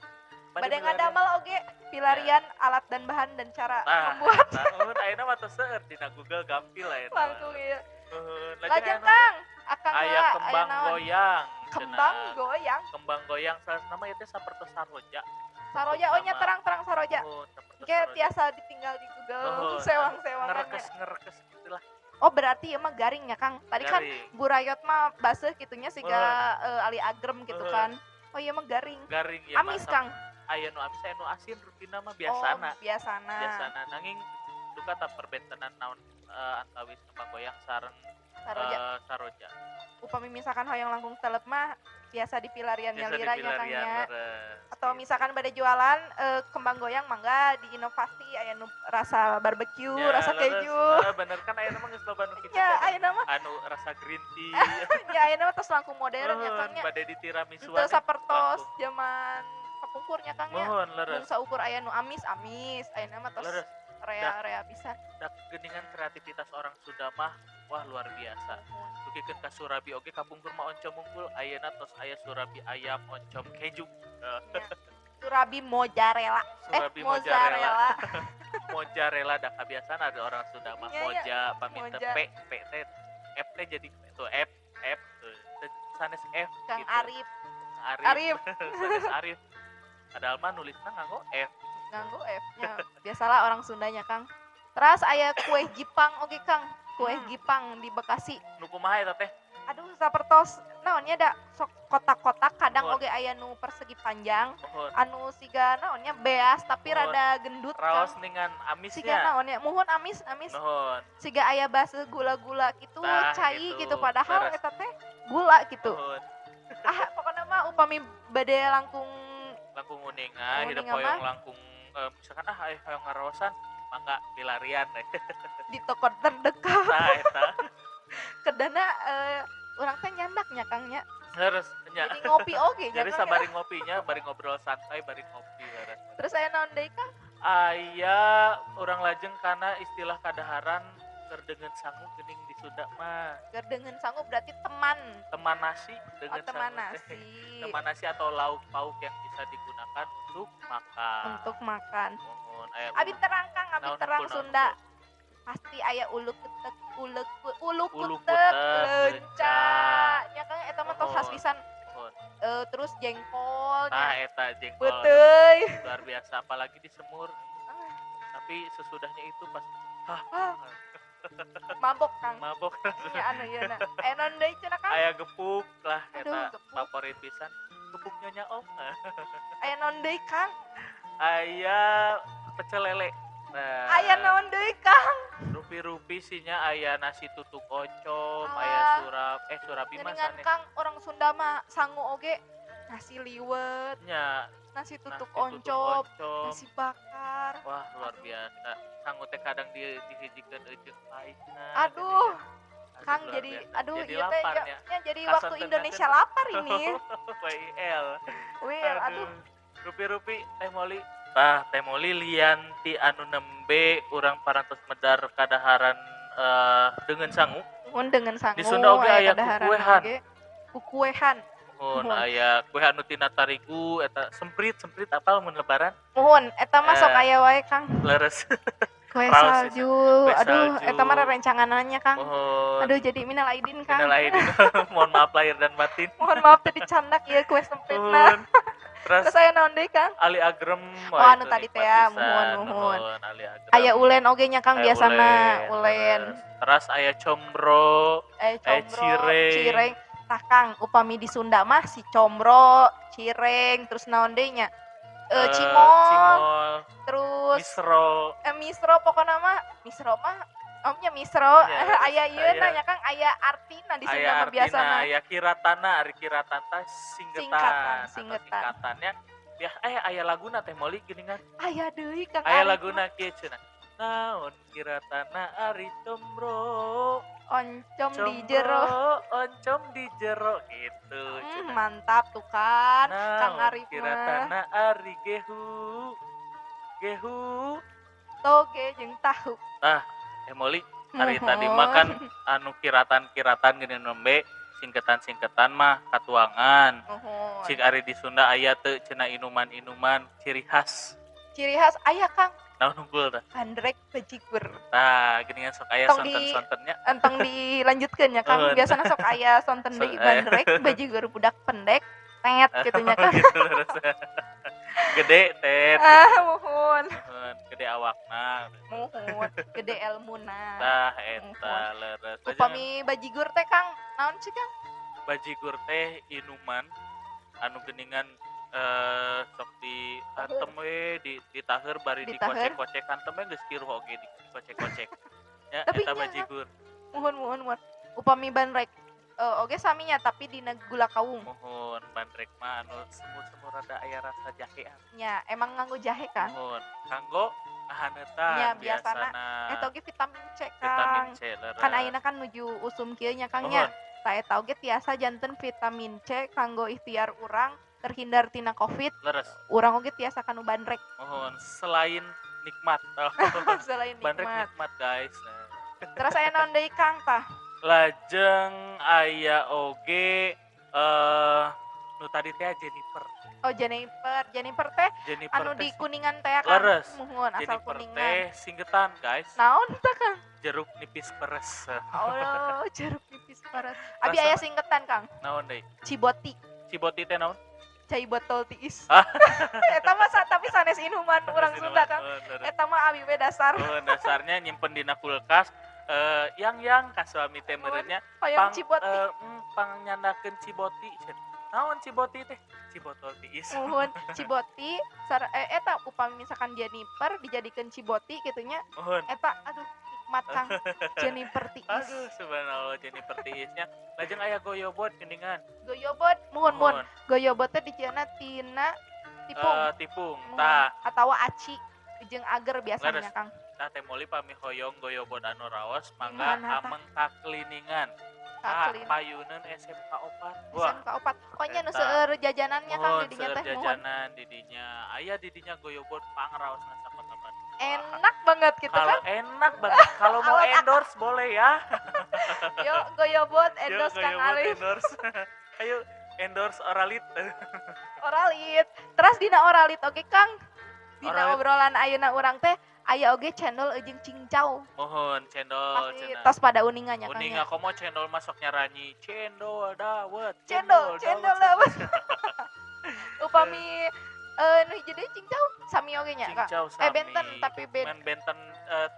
Speaker 2: Bade ngadamel oge pilarian alat dan bahan dan cara
Speaker 1: Tah,
Speaker 2: membuat
Speaker 1: tah, muhun ayeuna mah tos seueur dina Google gampil ayeuna.
Speaker 2: langsung ieu.
Speaker 1: Muhun,
Speaker 2: Lajeng
Speaker 1: aya naon?
Speaker 2: Kang, akang
Speaker 1: Aya
Speaker 2: heula, aya
Speaker 1: kembang
Speaker 2: naon?
Speaker 1: goyang.
Speaker 2: Kembang
Speaker 1: cenah.
Speaker 2: goyang.
Speaker 1: Kembang goyang salah nama ieu teh sapertos saroja.
Speaker 2: Saroja oh nya
Speaker 1: Sama.
Speaker 2: terang-terang saroja.
Speaker 1: Muhun, sapertos
Speaker 2: Engke
Speaker 1: saroja.
Speaker 2: tiasa ditinggal di Google
Speaker 1: Muhun,
Speaker 2: sewang-sewangannya.
Speaker 1: ngerekes-ngerekes gitulah.
Speaker 2: Oh berarti ieu mah garing ya Kang. Tadi kan
Speaker 1: Garing.
Speaker 2: burayot mah baseuh gitunya siga ali agrem gitu
Speaker 1: Muhun.
Speaker 2: kan. Oh iya mah garing.
Speaker 1: Garing ya
Speaker 2: Amis
Speaker 1: masak.
Speaker 2: Kang.
Speaker 1: Aya nu amis aya nu asin rupina mah biasana.
Speaker 2: Oh, biasana.
Speaker 1: Biasana nanging duka tak perbentenan naon antawis kembang goyang sareng
Speaker 2: Saroja.
Speaker 1: Saroja.
Speaker 2: Upami misalkan hoyong langkung telep mah biasa di pilarian
Speaker 1: Biasa
Speaker 2: nyalira nya Kang
Speaker 1: dipilarian,
Speaker 2: nya.
Speaker 1: leres.
Speaker 2: Atau
Speaker 1: Gitu.
Speaker 2: misalkan pada jualan kembang goyang mangga diinovasi aya nu rasa barbecue,
Speaker 1: Ya,
Speaker 2: rasa
Speaker 1: leres.
Speaker 2: keju.
Speaker 1: Bener kan ayeuna mah geus loba nu kitu
Speaker 2: Ya,
Speaker 1: teh.
Speaker 2: ayeuna mah
Speaker 1: Anu rasa green tea.
Speaker 2: ya ayeuna mah tos langkung modern ya Kang nya.
Speaker 1: Bade ditiramisu
Speaker 2: Henteu sapertos
Speaker 1: langkung.
Speaker 2: zaman kapungkur nya Kang nya.
Speaker 1: Muhun leres.
Speaker 2: Mung saukur aya nu amis amis, ayeuna mah tos
Speaker 1: Leres.
Speaker 2: rea-rea pisan.
Speaker 1: Dak geuningan kreativitas orang Sunda mah wah luar biasa. Dugikeun ka surabi oge kapungkur mah oncom unggul ayeuna tos aya surabi ayam oncom keju.
Speaker 2: Ya. Surabi mozzarella.
Speaker 1: Surabi mozzarella.
Speaker 2: Mozzarella.
Speaker 1: Mozzarella da kabiasaan ada orang Sunda mah
Speaker 2: Iya, iya.
Speaker 1: moja paminte
Speaker 2: Moja.
Speaker 1: P P T F T jadi tuh F F tuh sanes F
Speaker 2: Kang
Speaker 1: gitu.
Speaker 2: Arif,
Speaker 1: Arif.
Speaker 2: Arif
Speaker 1: Sanes Arif. Padahal mah nulisna nganggo F.
Speaker 2: nganggo F nya. Biasalah orang Sundanya Kang. Terus aya kue Jipang oge Kang. Kue Jipang di Bekasi.
Speaker 1: Nu kumaha eta teh?
Speaker 2: Aduh sapertos naonnya da sok kotak-kotak kadang
Speaker 1: Muhun.
Speaker 2: oge aya nu persegi panjang
Speaker 1: Muhun.
Speaker 2: anu siga naonnya beas tapi
Speaker 1: Muhun.
Speaker 2: rada gendut
Speaker 1: Raos
Speaker 2: Kang.
Speaker 1: dengan
Speaker 2: Siga
Speaker 1: amisnya.
Speaker 2: naonnya muhun amis amis
Speaker 1: Nuhun.
Speaker 2: siga aya base gula-gula gitu
Speaker 1: Tah,
Speaker 2: cai
Speaker 1: gitu.
Speaker 2: gitu padahal
Speaker 1: Leres.
Speaker 2: eta teh gula gitu.
Speaker 1: Nuhun.
Speaker 2: Ah pokoknya mah upami bade langkung
Speaker 1: Langkung uninga, hidup
Speaker 2: Uninga
Speaker 1: hoyong
Speaker 2: mah.
Speaker 1: langkung misalkan ah aya hoyong ngaraosan mangga pilarian deh.
Speaker 2: di toko terdekat
Speaker 1: Tah eta.
Speaker 2: kedana urang teh nyandak nya Kang nya.
Speaker 1: Leres nya.
Speaker 2: Jadi ngopi oge nya
Speaker 1: Jadi
Speaker 2: Kang, ya.
Speaker 1: sabari ngopinya, bari ngobrol santai, bari ngopi leres.
Speaker 2: Terus aya naon deui Kang?
Speaker 1: Aya urang lajeng karena istilah kadaharan keur deungeun sangu geuning di Sunda mah.
Speaker 2: Keur deungeun sangu berarti teman.
Speaker 1: Teman nasi
Speaker 2: Oh,
Speaker 1: deungeun
Speaker 2: teman
Speaker 1: sangu teh.
Speaker 2: nasi.
Speaker 1: Teman nasi atau lauk pauk yang bisa digunakan untuk makan.
Speaker 2: Untuk makan.
Speaker 1: Muhun aya
Speaker 2: Abi terang Kang, abi
Speaker 1: naon
Speaker 2: terang
Speaker 1: hungkul, naon
Speaker 2: Sunda.
Speaker 1: hungkul?
Speaker 2: Pasti aya ulu ketek, ulu
Speaker 1: Ulu
Speaker 2: kutek,
Speaker 1: kutek,
Speaker 2: leunca.
Speaker 1: leunca.
Speaker 2: Nya Kang eta mah tos khas
Speaker 1: Muhun.
Speaker 2: pisan.
Speaker 1: Muhun.
Speaker 2: Terus jengkol
Speaker 1: Tah
Speaker 2: nya.
Speaker 1: eta jengkol.
Speaker 2: Peuteuy.
Speaker 1: Luar biasa apalagi disemur.
Speaker 2: Ah.
Speaker 1: Tapi sesudahnya itu pas hah,
Speaker 2: Ah. Mabok Kang.
Speaker 1: mabok.
Speaker 2: Nya anu ieu na. Aya naon deui cenah Kang?
Speaker 1: Aya gepuk lah
Speaker 2: Aduh,
Speaker 1: eta
Speaker 2: gepuk.
Speaker 1: favorit pisan. Gepuk Nyonya Om.
Speaker 2: Aya naon deui Kang?
Speaker 1: Aya pecel lele. Nah,
Speaker 2: Aya naon deui Kang?
Speaker 1: Rupi-rupi sih nya aya nasi tutuk oncom, aya
Speaker 2: Alah.
Speaker 1: surap surabi mah
Speaker 2: Geuningan
Speaker 1: sanes.
Speaker 2: Kang orang Sunda mah sangu oge nasi liwet,
Speaker 1: Nya,
Speaker 2: nasi tutuk
Speaker 1: nasi tutuk
Speaker 2: oncom,
Speaker 1: oncom.
Speaker 2: nasi bakar.
Speaker 1: Wah, luar
Speaker 2: Aduh.
Speaker 1: biasa. Sangu teh kadang di dihijikeun eujeung paitna
Speaker 2: Aduh,
Speaker 1: geuningan. Aduh,
Speaker 2: Kang
Speaker 1: luar
Speaker 2: jadi
Speaker 1: biasa.
Speaker 2: aduh
Speaker 1: Jadi
Speaker 2: ieu teh
Speaker 1: lapar
Speaker 2: ya,
Speaker 1: nya.
Speaker 2: nya jadi waktu
Speaker 1: Kasonten
Speaker 2: Indonesia lapar ini.
Speaker 1: WIL.
Speaker 2: Wil, aduh.
Speaker 1: Rupi-rupi Teh Moli. Tah, Teh Moli lian ti anu nembe urang parantos medar kadaharan deungeun sangu.
Speaker 2: Mun deungeun sangu
Speaker 1: Di Sunda oge aya
Speaker 2: kadaharan
Speaker 1: kukuehan.
Speaker 2: oge. Kukuehan.
Speaker 1: Muhun
Speaker 2: Muhun.
Speaker 1: aya kue anu tina tarigu eta semprit, semprit apal mun lebaran?
Speaker 2: Muhun, eta mah sok
Speaker 1: Eh.
Speaker 2: aya wae Kang.
Speaker 1: Leres.
Speaker 2: Kue
Speaker 1: Raos
Speaker 2: salju.
Speaker 1: Kue
Speaker 2: Aduh,
Speaker 1: salju.
Speaker 2: eta mah rencanganannya Kang.
Speaker 1: Muhun.
Speaker 2: Aduh, jadi minal aidin Kang.
Speaker 1: Minal aidin. Mohon maaf lahir dan batin.
Speaker 2: Mohon maaf tadi candak ieu kue sempritna.
Speaker 1: Muhun. Terus
Speaker 2: Terus aya naon deui Kang?
Speaker 1: Ali agrem.
Speaker 2: Oh,
Speaker 1: Wah,
Speaker 2: anu
Speaker 1: itu
Speaker 2: tadi
Speaker 1: nikmat
Speaker 2: teh ya,
Speaker 1: pisan.
Speaker 2: muhun, muhun.
Speaker 1: Muhun, Ali agrem.
Speaker 2: Aya ulen oge nya Kang
Speaker 1: Aya
Speaker 2: biasana, ulen.
Speaker 1: leres. Terus aya combro,
Speaker 2: Eh
Speaker 1: aya
Speaker 2: combro,
Speaker 1: cireng.
Speaker 2: cireng. Tah Kang, upami di Sunda mah si combro, cireng, terus naon deui nya? Cimol,
Speaker 1: cimol,
Speaker 2: terus
Speaker 1: misro.
Speaker 2: Misro pokona mah, misro mah omnya misro.
Speaker 1: Ya,
Speaker 2: Aya ieu
Speaker 1: aya.
Speaker 2: nya Kang, aya artina di Sunda
Speaker 1: Aya
Speaker 2: mah
Speaker 1: artina,
Speaker 2: biasana.
Speaker 1: aya kiratana, ari kiratan tah singgetan
Speaker 2: Singkatan,
Speaker 1: atau
Speaker 2: singgetan.
Speaker 1: singkatannya. Ya, aya laguna Teh Moli geuningan.
Speaker 2: Aya deui Kang
Speaker 1: Aya
Speaker 2: Arif mah.
Speaker 1: laguna kieu cenah. Naon kiratana ari combro,
Speaker 2: Oncom di jero.
Speaker 1: combro, oncom di jero gitu cenah.
Speaker 2: Mantap tuh kan. Kang
Speaker 1: Naon
Speaker 2: Arif mah.
Speaker 1: kiratana ari gehu, gehu.
Speaker 2: Toge jeung tahu.
Speaker 1: Tah, Teh Moli, ari tadi mah kan anu kiratan-kiratan geuning nembe singketan-singketan mah katuangan.
Speaker 2: Muhun.
Speaker 1: Cik ari di Sunda aya teu cenah inuman-inuman ciri khas.
Speaker 2: Ciri khas aya Kang,
Speaker 1: Naon unggul tah?
Speaker 2: bandrek bajigur.
Speaker 1: Tah, geuningan sok aya
Speaker 2: Tong di
Speaker 1: sonten-sontennya.
Speaker 2: entong dilanjutkeun ya Kang.
Speaker 1: Muhun.
Speaker 2: Biasana sok aya sonten
Speaker 1: So,
Speaker 2: deui bandrek bajigur budak pendek tet gitu nya Kang.
Speaker 1: Gitu leres. Gede tet.
Speaker 2: Ah, muhun.
Speaker 1: Muhun, gede awakna.
Speaker 2: Muhun, gede elmuna.
Speaker 1: Tah eta
Speaker 2: Muhun.
Speaker 1: leres. Lajeng
Speaker 2: Upami bajigur teh Kang, naon sih Kang?
Speaker 1: Bajigur teh inuman anu geuningan sok di hantem we di ditaheur bari
Speaker 2: Ditaheur.
Speaker 1: dikocek-kocek hantem we geus kiruh oge dikocek-kocek. Nya
Speaker 2: Tapi
Speaker 1: eta
Speaker 2: nya
Speaker 1: bajigur.
Speaker 2: Muhun muhun muhun. Upami bandrek oge saminya tapi dina gula kawung.
Speaker 1: Muhun bandrek mah anu semur-semur rada aya rasa jahean.
Speaker 2: Nya emang nganggo jahe Kang.
Speaker 1: Muhun kanggo ngahaneutan
Speaker 2: Nya biasana
Speaker 1: biasana.
Speaker 2: Eta oge vitamin C
Speaker 1: Vitamin
Speaker 2: Kang.
Speaker 1: C leres.
Speaker 2: Kan ayeuna kan nuju usum kieu nya Kang nya.
Speaker 1: Muhun.
Speaker 2: Tah eta oge tiasa janten vitamin C kanggo ikhtiar urang terhindar tina Covid.
Speaker 1: Leres.
Speaker 2: Urang oge tiasa kanu bandrek.
Speaker 1: Muhun selain nikmat.
Speaker 2: Selain
Speaker 1: Bandrek
Speaker 2: nikmat.
Speaker 1: nikmat guys. Nah.
Speaker 2: Terus aya naon deui Kang tah?
Speaker 1: Lajeng aya oge nu tadi teh Jennifer.
Speaker 2: Oh Jennifer, Jennifer teh
Speaker 1: Jennifer
Speaker 2: anu
Speaker 1: teh
Speaker 2: di Kuningan teh Kang.
Speaker 1: Leres.
Speaker 2: Muhun asal
Speaker 1: Jennifer
Speaker 2: Kuningan.
Speaker 1: teh singgetan guys.
Speaker 2: Naon tah Kang?
Speaker 1: Jeruk nipis peres.
Speaker 2: Oh, jeruk nipis peres. Abi
Speaker 1: Rasana
Speaker 2: aya singketan Kang.
Speaker 1: Naon deui?
Speaker 2: Ciboti.
Speaker 1: Ciboti teh naon?
Speaker 2: Cai botol tiis.
Speaker 1: Ah.
Speaker 2: Eta mah tapi sanes inuman urang Sunda Kang.
Speaker 1: Oh, leres.
Speaker 2: Eta mah abi we dasar.
Speaker 1: Oh, dasarnya nyimpen dina kulkas yang ka suami teh meureun nya
Speaker 2: Hoyong
Speaker 1: pang
Speaker 2: ciboti.
Speaker 1: Pang nyandakeun ciboti cenah. Naon ciboti teh? Cibotol tiis.
Speaker 2: Muhun ciboti eta upami misalkan Jennifer dijadikeun ciboti kitu nya.
Speaker 1: Muhun.
Speaker 2: Eta aduh nikmat Kang. Jennifer tiis.
Speaker 1: Aduh subhanallah Jennifer tiisnya. Lajeng aya goyobot geuningan.
Speaker 2: Goyobot muhun muhun.
Speaker 1: Muhun.
Speaker 2: Goyobot teh dijieunna tina tipung.
Speaker 1: Tipung.
Speaker 2: Muhun.
Speaker 1: Tah.
Speaker 2: Atawa aci jeung ager biasanya
Speaker 1: Leres.
Speaker 2: Kang.
Speaker 1: Tah Teh Moli pami hoyong goyobot anu raos mangga
Speaker 2: Dimana tah?
Speaker 1: ameng kakliningan. Ka
Speaker 2: Kakliningan.
Speaker 1: payuneun SMK 4. Wah.
Speaker 2: SMK 4. Oh nya nu
Speaker 1: Eta.
Speaker 2: seueur jajanannya Kang
Speaker 1: Muhun
Speaker 2: di dinya
Speaker 1: seueur
Speaker 2: teh muhun.
Speaker 1: jajanan di dinya. Aya di dinya goyobot pangraosna sakota Bandung. Wah.
Speaker 2: Enak banget gitu
Speaker 1: Kalau
Speaker 2: kan.
Speaker 1: enak banget. Kalau mau
Speaker 2: Awet
Speaker 1: endorse boleh ya.
Speaker 2: Yuk goyobot endorse Kang Arif.
Speaker 1: Endorse. Ayo endorse Oralit.
Speaker 2: Oralit. Terus dina Oralit oke Kang. Dina obrolan ayeuna urang teh aya oge cendol jeung cincau.
Speaker 1: Mohon cendol.
Speaker 2: Pasti tos pada uninga nya Kang.
Speaker 1: Uninga komo cendol masuk nyaranyi. Cendol dawet.
Speaker 2: Cendol dawet. Upami nu hiji deui cincau sami oge nya Kang. Benten tapi
Speaker 1: benten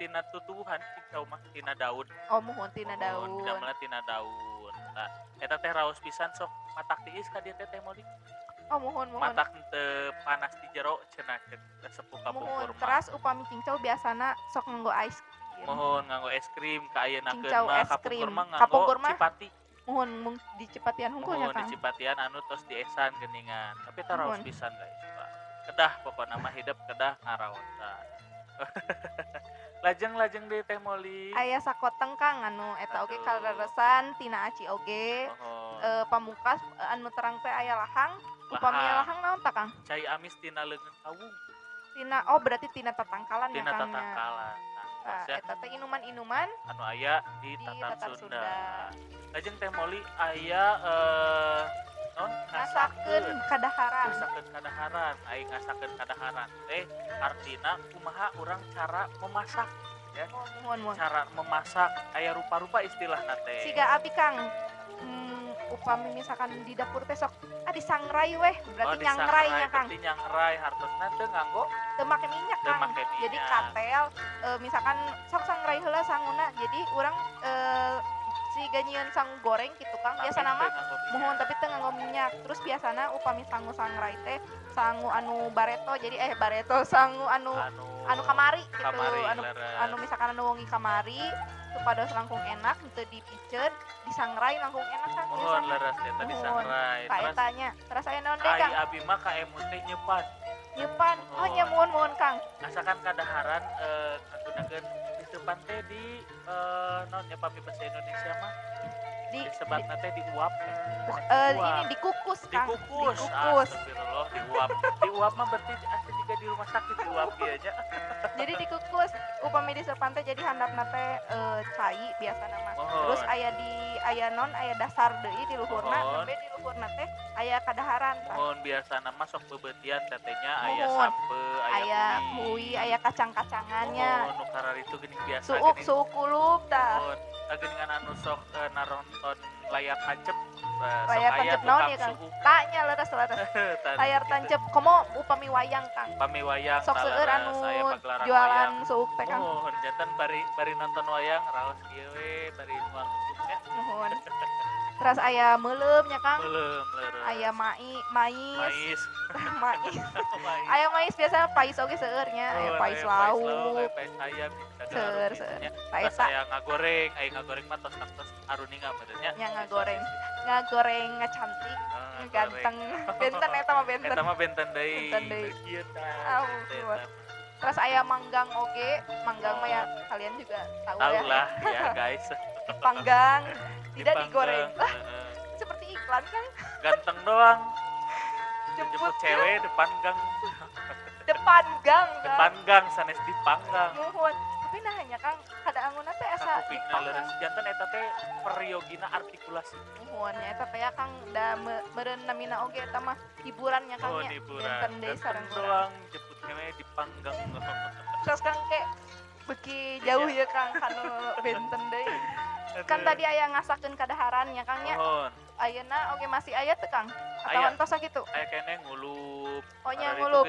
Speaker 1: tina tutuwuhan cincau mah tina daun.
Speaker 2: Oh muhun tina daun.
Speaker 1: Dina tina daun. Tah eta teh raos pisan sok matak tiis ka dieu teh Moli.
Speaker 2: Oh muhun muhun.
Speaker 1: Matak teu panas di jero cenah sepuh kapungkur mah.
Speaker 2: Teras upami cincau biasana sok nganggo ice cream.
Speaker 1: Muhun nganggo es krim ka ayeuna mah kapungkur mah nganggo Cipati.
Speaker 2: Muhun mung di Cipatian hungkul nya Kang.
Speaker 1: Muhun di Cipatian anu tos diesan geuningan. Tapi teh raos pisan guys. Kedah pokokna mah hidup kedah ngaraosan. Lajeng-lajeng deui Teh Moli.
Speaker 2: Aya sakoteng Kang anu eta oge kaleresan tina aci oge. Pamungkas anu terang teh aya lahang. Upami lahang naon tah Kang?
Speaker 1: Cai amis tina leungeun kawung.
Speaker 2: Tina oh berarti tina tatangkalan ya Kang.
Speaker 1: Tina tatangkalan.
Speaker 2: Nah, eta teh inuman-inuman
Speaker 1: anu aya di Tatar Sunda. Lajeng Teh Moli aya non
Speaker 2: ngasakeun kadaharan.
Speaker 1: Ngasakeun kadaharan, ai ngasakeun kadaharan teh artina kumaha urang cara memasak ya.
Speaker 2: Oh, muhun.
Speaker 1: Cara memasak aya rupa-rupa istilahna teh.
Speaker 2: Siga abi Kang. Upami misalkan di dapur teh sok disangrai weh, berarti nyangrai nya Kang.
Speaker 1: Berarti nyangrai hartosna teu nganggo
Speaker 2: teu make minyak Kang. Jadi katel misalkan sok sangrai heula sanguna jadi urang siga nyieun sangu goreng gitu Kang. Biasana mah muhun tapi teu nganggo minyak. Terus biasana upami sangu sangrai teh sangu anu bareto jadi bareto sangu anu kamari gitu.
Speaker 1: Kamari,
Speaker 2: anu misalkan anu wengi kamari supados langkung enak teu dipiceun disangrai langkung enak Kang.
Speaker 1: Muhun leres eta disangrai.
Speaker 2: Terus etanya. Terus aya naon deui Kang?
Speaker 1: Ai abi mah ka emut teh nyeupan.
Speaker 2: Nyeupan. Oh nya muhun Kang.
Speaker 1: Asakan kadaharan ngagunakeun diseupan teh di naon nya pami bahasa Indonesia mah disebatna teh diuap.
Speaker 2: Ini dikukus Kang.
Speaker 1: Dikukus. Astagfirullah diuap. Diuap mah berarti asa juga di rumah sakit diuap ieu nya.
Speaker 2: Jadi dikukus upami diseupan teh jadi handapna teh cai biasana mah. Terus aya di aya non aya dasar deui di luhurna, nembe di luhurna teh aya kadaharan.
Speaker 1: Muhun biasana mah sok beubeutian tetehnya aya sampe, aya
Speaker 2: hui, aya kacang-kacangannya.
Speaker 1: Muhun nu kararitu geuning biasa
Speaker 2: geuning. Suuk kulup tah.
Speaker 1: Muhun geuningan anu sok naronton layar tancep.
Speaker 2: Layar tancep naon ya Kang? Tanya leres. Layar tancep komo upami wayang Kang.
Speaker 1: Upami wayang
Speaker 2: sok seueur anu jualan suuk teh Kang.
Speaker 1: Muhun janten bari nonton wayang raos kieu we bari nuang suuknya.
Speaker 2: Muhun. Terus aya meuleum nya Kang.
Speaker 1: Meuleum leres.
Speaker 2: Aya mais.
Speaker 1: Mais.
Speaker 2: Aya mais biasana pais oge seueur nya, aya pais lauk.
Speaker 1: Pais ayam
Speaker 2: seueur.
Speaker 1: Terus aya ngagoreng, aya ngagoreng mah tos aruninga meureun nya.
Speaker 2: Nya ngagoreng. Ngagoreng ngacantik, ganteng. Benten eta mah benten.
Speaker 1: Eta mah benten deui.
Speaker 2: Benten deui. Terus aya manggang oge, manggang mah ya kalian juga tahu ya.
Speaker 1: Tahu lah ya guys.
Speaker 2: Panggang, tidak digoreng. Lah, seperti iklan kan.
Speaker 1: Ganteng doang. Jemput cewek depan gang.
Speaker 2: Depan gang.
Speaker 1: Depan gang sanes dipanggang.
Speaker 2: Nuhun. Tapi nah hanya Kang, kada anguna teh asa dipanggang.
Speaker 1: Janten eta teh periogina artikulasi.
Speaker 2: Nuhun nya eta teh ya Kang da meureun namina oge eta mah hiburannya Kang nya.
Speaker 1: Benten deui sareng doang jemput cewek dipanggang.
Speaker 2: Terus Kang ke beki jauh ya Kang kanu benten deui. Kan tadi aya ngasakeun kadaharan nya Kang nya. Ayeuna oge masih aya teu Kang? Atawa entos sakitu?
Speaker 1: Aya keneh ngulup.
Speaker 2: Oh nya ngulup.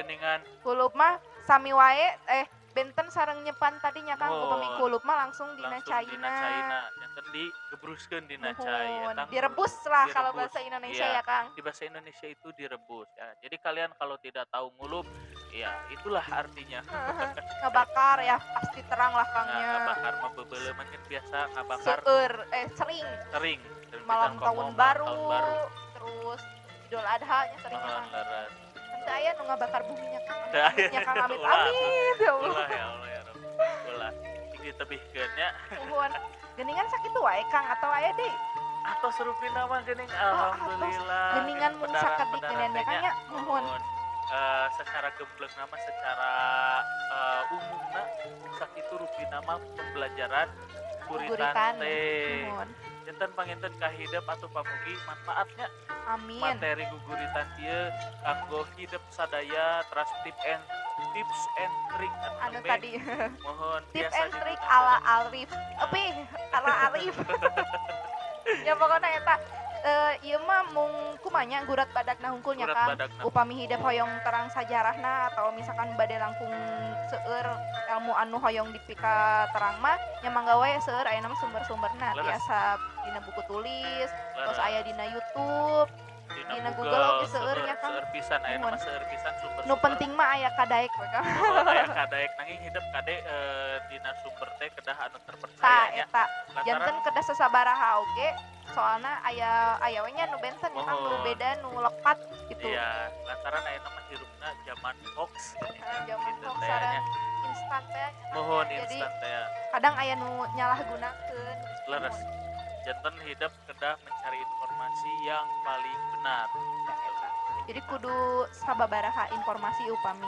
Speaker 2: Ngulup mah sami wae benten sareng nyepan tadinya Kang. Upami kulup mah langsung dina caina.
Speaker 1: Janten digebruskeun dina cai eta.
Speaker 2: Direbus lah kalau bahasa Indonesia ya Kang.
Speaker 1: Di bahasa Indonesia itu direbus ya. Jadi kalian kalau tidak tahu ngulup ya itulah artinya.
Speaker 2: Ngebakar ya pasti terang lah Kangnya.
Speaker 1: Ngabakar mah bebeuleman kan biasa ngabakar.
Speaker 2: Seueur sering.
Speaker 1: Sering.
Speaker 2: Malam tahun baru, terus Idul Adha nya sering Kang. Teu aya nu ngabakar buminya Kang. Nya Kang amit amit ya Allah.
Speaker 1: Ulah ya Allah ya Rabb. Ulah. Ditebihkeun nya.
Speaker 2: Nuhun. Geuningan sakitu wae Kang atau aya deui?
Speaker 1: Atos rupina mah geuning alhamdulillah.
Speaker 2: Geuningan mung sakedik geuningan nya Kang nya. Nuhun.
Speaker 1: Secara gembleng nama secara umumna sakitu rupina mah pembelajaran Guguritan teh. Janten panginten kahidep atau pamugi manfaatnya.
Speaker 2: Amin.
Speaker 1: Materi guguritan ieu kanggo hidep sadaya teras tips and trick
Speaker 2: anu tadi.
Speaker 1: Mohon
Speaker 2: tips and trick ala Alif. Tapi ala Alif. Ya pokoknya eta ieu mah mung kumanya gurat badagna hungkulnya Kang. Upami hidep hoyong terang sajarahna atau misalkan bade langkung seueur ilmu anu hoyong dipika terang mah nya mangga wae seueur aya mah sumber-sumberna tiasa dina buku tulis, terus aya dina YouTube, dina Google oge seueur nya Kang.
Speaker 1: Seueur pisan aya mah seueur pisan sumber.
Speaker 2: Nu penting mah aya kadaek we Kang.
Speaker 1: Aya kadaek nanging hidep kade dina sumber teh kedah anu terpercaya nya.
Speaker 2: Eta janten kedah sasabaraha oge soalna aya we nya nu benten Kang, nu beda nu lepat gitu.
Speaker 1: Iya, lantaran aya mah hirupna zaman hoax.
Speaker 2: Zaman hoax sareng instan teh.
Speaker 1: Mohon instan teh.
Speaker 2: Kadang aya nu nyalahgunakeun.
Speaker 1: Leres. Janten hidep kedah mencari informasi yang paling benar.
Speaker 2: Jadi kudu sababaraha informasi upami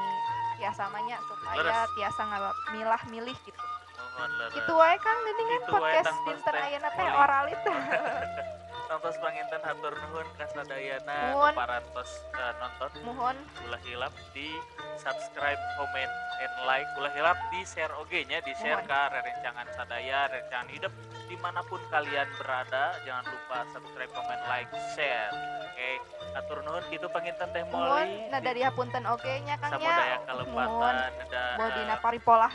Speaker 2: tiasa mah nya supaya
Speaker 1: leres.
Speaker 2: Tiasa ngamilah-milih gitu.
Speaker 1: Mohon leres.
Speaker 2: Kitu wae Kang geuningan podcast dinten ayeuna teh oralit.
Speaker 1: Tangtos panginten hatur nuhun ka sadayana parantos nonton.
Speaker 2: Muhun.
Speaker 1: Ulah hilap di subscribe, comment, and like. Ulah hilap di share oge nya, di share ka rerencangan sadaya, rerencangan hidup dimanapun kalian berada. Jangan lupa subscribe, comment, like, share. Oke, hatur nuhun kitu panginten Teh Molly.
Speaker 2: Nah dari hapunten oge nya Kang nya.
Speaker 1: Samudaya kalepatan da
Speaker 2: dina paripolah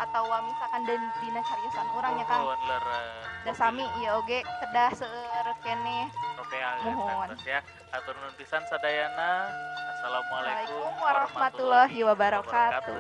Speaker 2: atawa misalkan dina cariosan urang nya Kang.
Speaker 1: Muhun leres.
Speaker 2: Da sami ieu oge kedah seueur keneh.
Speaker 1: Muhun ya. Hatur nuhun pisan sadayana. Assalamualaikum
Speaker 2: warahmatullahi wabarakatuh.